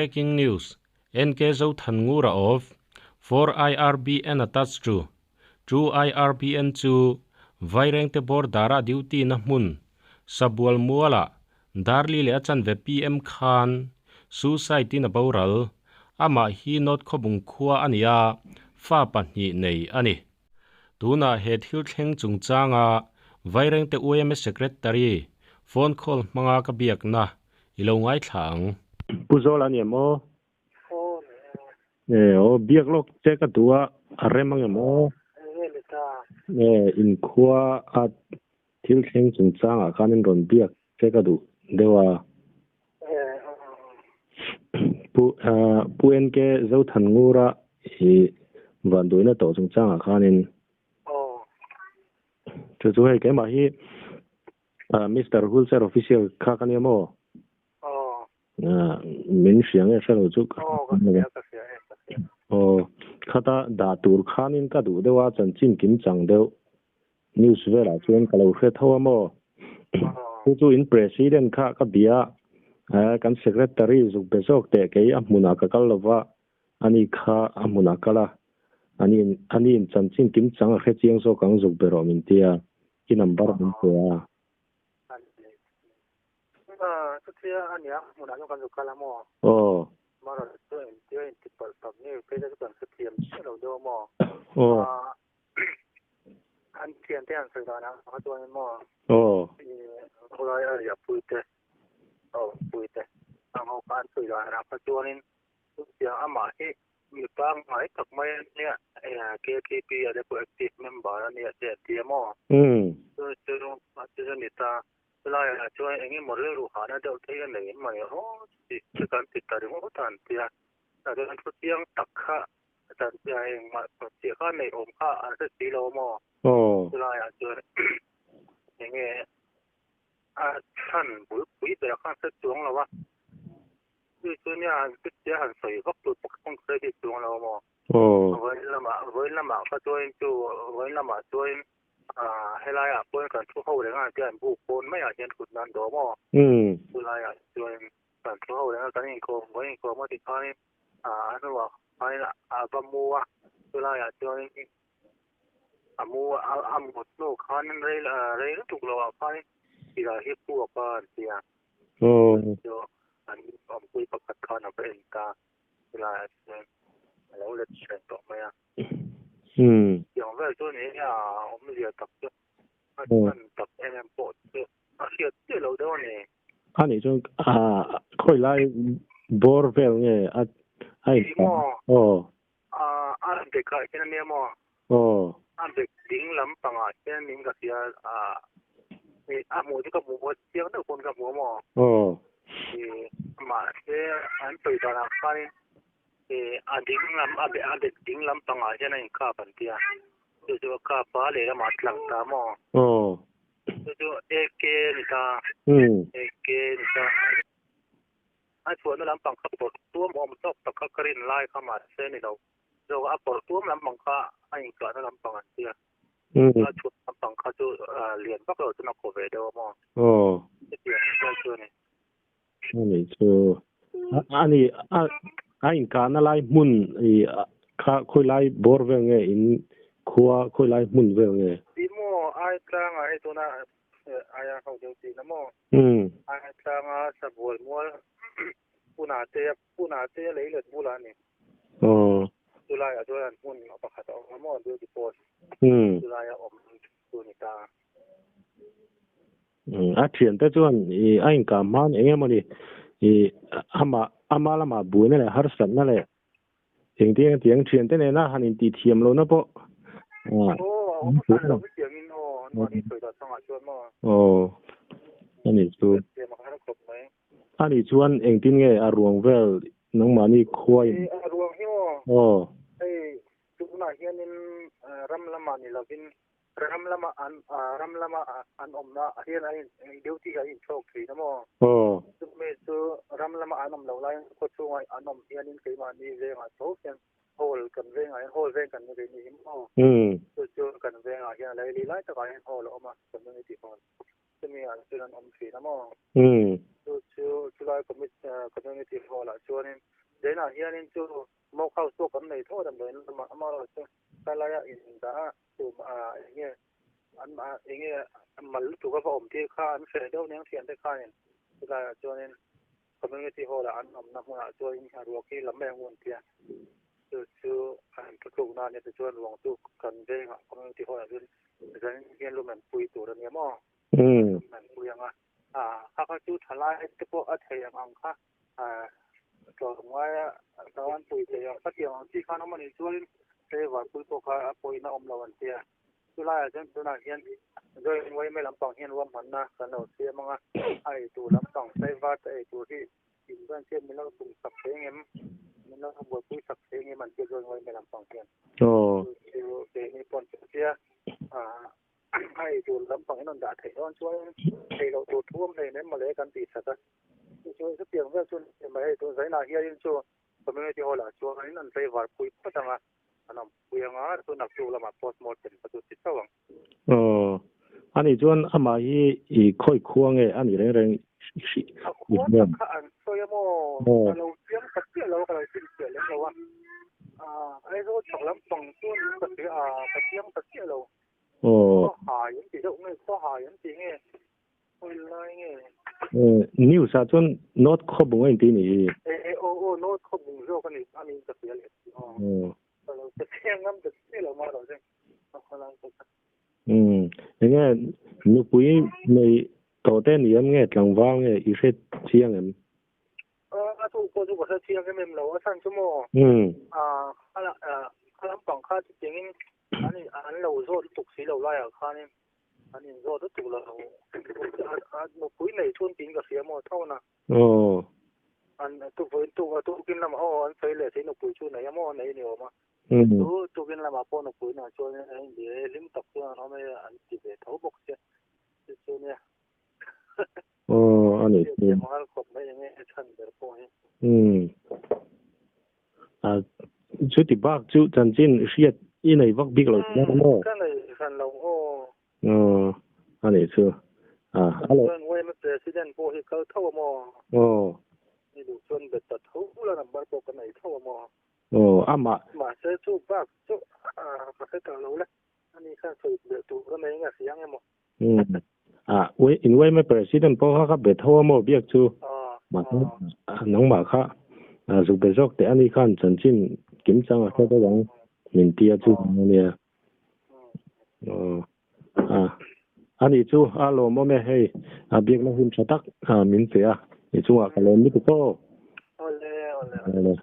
Breaking news, NK Zothangura of 4 IRBN attached to 2 IRBN chu Vairengte border-a duty na hmun Sabual mualah Darli leh a chanve PM khan suicide in a boral. Amah hi North Khawbung khua a ni a, fa pahnih nei a ni. Tunah he thil thleng chungchanga Vairengte yma Secretary phone call hmanga ka biakna i lo ngaithla ang. Pu Zawl a ni em aw? E aw, biak lawk che ka duh a, a rem ang em aw? E, inkhua a thil thleng chungchangah khan in rawn biak che ka duh deuh a. Pu Pu NK Zothangura hi vanduaina tawh chungchangah khanin chu chu hei keimah hi Mister Wheelchair Official kha ka nia maw? Min hria nge hre lo chu ka Aw khata dah tur khanin ka duh deuh a chanchin kim chang deuh News velah chuan ka lo hre tho a maw? Chu chu in President kha ka bia a, kan Secretary zuk be zawk teh kei a hmunah ka kal lova, ani kha a hmunah kal a, ani ani in chanchin kim chang a hre chiang zawk ang zuk be rawh min ti a, i number min pe a. Aw. Aw. An thiante an sawi dan ang kha chuan maw Aw. Khawlai a riah pui te, a awm pui te ang ho kha an sawi dan ang kha chuanin chutiang amah hi mi pangngai tak mai a nia, KTP a te pawh active member a nia te an ti a maw. Chu chu chu a ni ta, chulaiah chuan eng emaw rilru hahna deuh te hi a nei em mawni aw tih kan ti ta ringawt a an ti a, chuan thu chiang tak kha Dan chiah engmah chiah kha neih awm kha an hre si lo maw? Aw. Chulaiah chuan enge a chhan bulpui ber kha an hre chuang lo a. Chu chu nia han hre chiah han sawi vak tur pawh kha an hre bik chuang lo maw? Aw. Vawiin lamah vawiin lamah kha chuan chu vawiin lamah chuan helaiah pawhin kan thu ho reng a tia an buk pawn maiah hian thut nan dawm aw. Chulaiah chuan kan thu ho reng a kan inkawm kan inkawm a tikhanin a hnuah khanin a va mu a, chulaiah chuanin a mu a a mut hnu khanin rei rei lutuk lohah khanin silai hi puak a an ti a, chu an awmpui pakhat khan a va en ta, chulaiah chuan a lo let hreh tawh mai a. Tiang vel chu ni a awmzia tak chu a chhan tak em em pawh chu a hriat chiah lo deuh a ni. A nih chuan khawi lai bawr vel nge a a in maw? Aw. A bek ah hian a nia maw? Aw. A bek ding lam pangah hian in ka hria a a hmuh chu ka hmu a chiang deuh pawn ka hmu a maw? Aw. Mahse an sawi danah khanin a ding lam a bek ding lam pangah hian a inkap an tia. Chu chu a kap a lehlamah a tlang ta maw? Aw. Chu chu AK ni ta. AK ni ta. A chhuahna lampang kha pawrh tuam awm tawk tak kha ka rin lai kha mahse ni lo. Zawk a pawrh tuam lampang kha a inkahna lampang an tia. A chhuah lampang kha chu lian vak lo chuan a khaw ve deuh a maw? Aw. Hetiang vel chu a ni. Ani chu ani a a inkahna lai hmun i kha khawi lai bawr vel nge in khua khawi lai hmun vel nge? Ti maw ai tlanga hei tuna aia ho deuh tihna maw? Ai tlanga sabual mual puna te puna te lei let bulah a ni. Aw. Chulaiah chuan an hmun pakhat a awm a maw duty post. Chulaia awm chu ni ta. A thiante chuan i a inkam hman eng emawni i ama ama lamah buaina leh harsatna leh engtin eng tiang thiante nena han intih thiam lohna pawh aw ani chu ani chuan engtin nge a ruang vel nangmahni khuain aw tunah hianin ram lamah ni lovin Ram lama an ram lama an awmna ah hian an in duty hi an inchhawk thin a maw? Aw. Chumi chu ram lama an awm loh laiin khaw chhunga an awm hianin keimahni vengah tho hian hall kan vengah hian hall veng kan ni ve ni hi maw? Chu chu kan vengah hian a laili lai takah hian hall a awm a, community hall. Chumi ah chuan an awm thin a maw? Chu chu chulai community hall ah chuanin. Zainah hianin chu smoke house pawh kan nei tho damdawiin lamah amaherawhchu khalaia in dah a tum eng nge an eng nge mal lutuk a va awm tir kha an hreh deuh aniang thiante khanin chulaiah chuanin community hall ah an awmna hmunah chuanin a ruak hi lam mai ang u an ti a chu chu an thutlukna a nia tichuan ruang chu kan vengah community hall ah chuan zanin hian lu men pui tur a nia maw men pui ang a kha kha chu thalai te pawh a thei ang ang kha tlawmngaia chuan pui thei ang khatiang ang chi khan awm a nih chuanin tlaivar pui pawh kha a pawina awm lo an tia. Chulaiah chuan tunah hian joint yma lampang hian ruahmanna kan lo siam ang a, a eitur lampang tlaivar te eitur hi in chuan chian min lo tum sak thei ang em, min lo buaipui sak thei ang em an tia joint yma lampang hian. Chu chu keini pawh an tia a eitur lampang in rawn dah theih dawn chuan theih loh tur thu awm hlei nem mawle kan tih sak a. Chu chu chutiang vel chu ni mai hei tun zainah hianin chu community hall ah chuanin an tlaivar pui phawt ang a, an awm pui ang a, chu naktuk lamah postmortem kha chu ti chauh ang. Aw, ani chuan amah hi i khawi khua nge a ni reng reng i A khua tak kha an sawi a maw? Ka lo chiang ta chiah lo a, ka lo chhinchhiah lem lo a. Aizawl chhak lampang chu ka hria a, ka chiang ta chiah lo. Khaw hai an ti deuh nge, khaw hai an ti nge? Khawi lai nge? News ah chuan North Khawbung a inti ni hi. E aw aw North Khawbung zawk a ni a niin ka hria leh si aw. Ka lo hre chiang ngam ta chiah lo mah rawh se a khaw lai te kha. Umm enge nupui nei tawh te ni em nge tlangval nge i hre chiang em? A tu pawh chu ka hre chiang em em lo a chhan chu maw a lampang kha chutiangin an lo zawt lutuk si lo laiah khanin An inzawt lutuk lo. Nupui nei chhun tiin ka hria maw tho na. Aw. An tuvawiin tuk a tukin lamah aw an sawi leh si nupui chu nei a maw nei ni awm a. Chu tukin lamah pawh nupui nei chuan a inbi e hlim tak chuan an awm e an ti ve tho bawk sia. Chu chu nia. Aw a ni. Thiam har khawp mai enge chhan ber pawh hi. A chuti bak chu chanchin hriat i nei vak bik lo tih a maw? Ka nei hran lo aw. Aw a nih chu. A a lo. Chuan yma president pawh hi kal tho a maw? Aw. Ni duh chuan bet ta tho la number pawh ka nei tho a maw? Aw amah. Mahse chu bak chu ka hre ta lo le. Ani khan sawi belh tur a nei nge hria ang emaw? A in yma president pawh kha ka be tho a maw biak chu mahse nangmah kha zuk be zawk teh ani khan chanchin kim chang a hre deuh ang min tia chu ania a ani chu a lawmawm e hei a biakna hun tha tak min pe a i chungah ka lawm lutuk aw. Awle awle.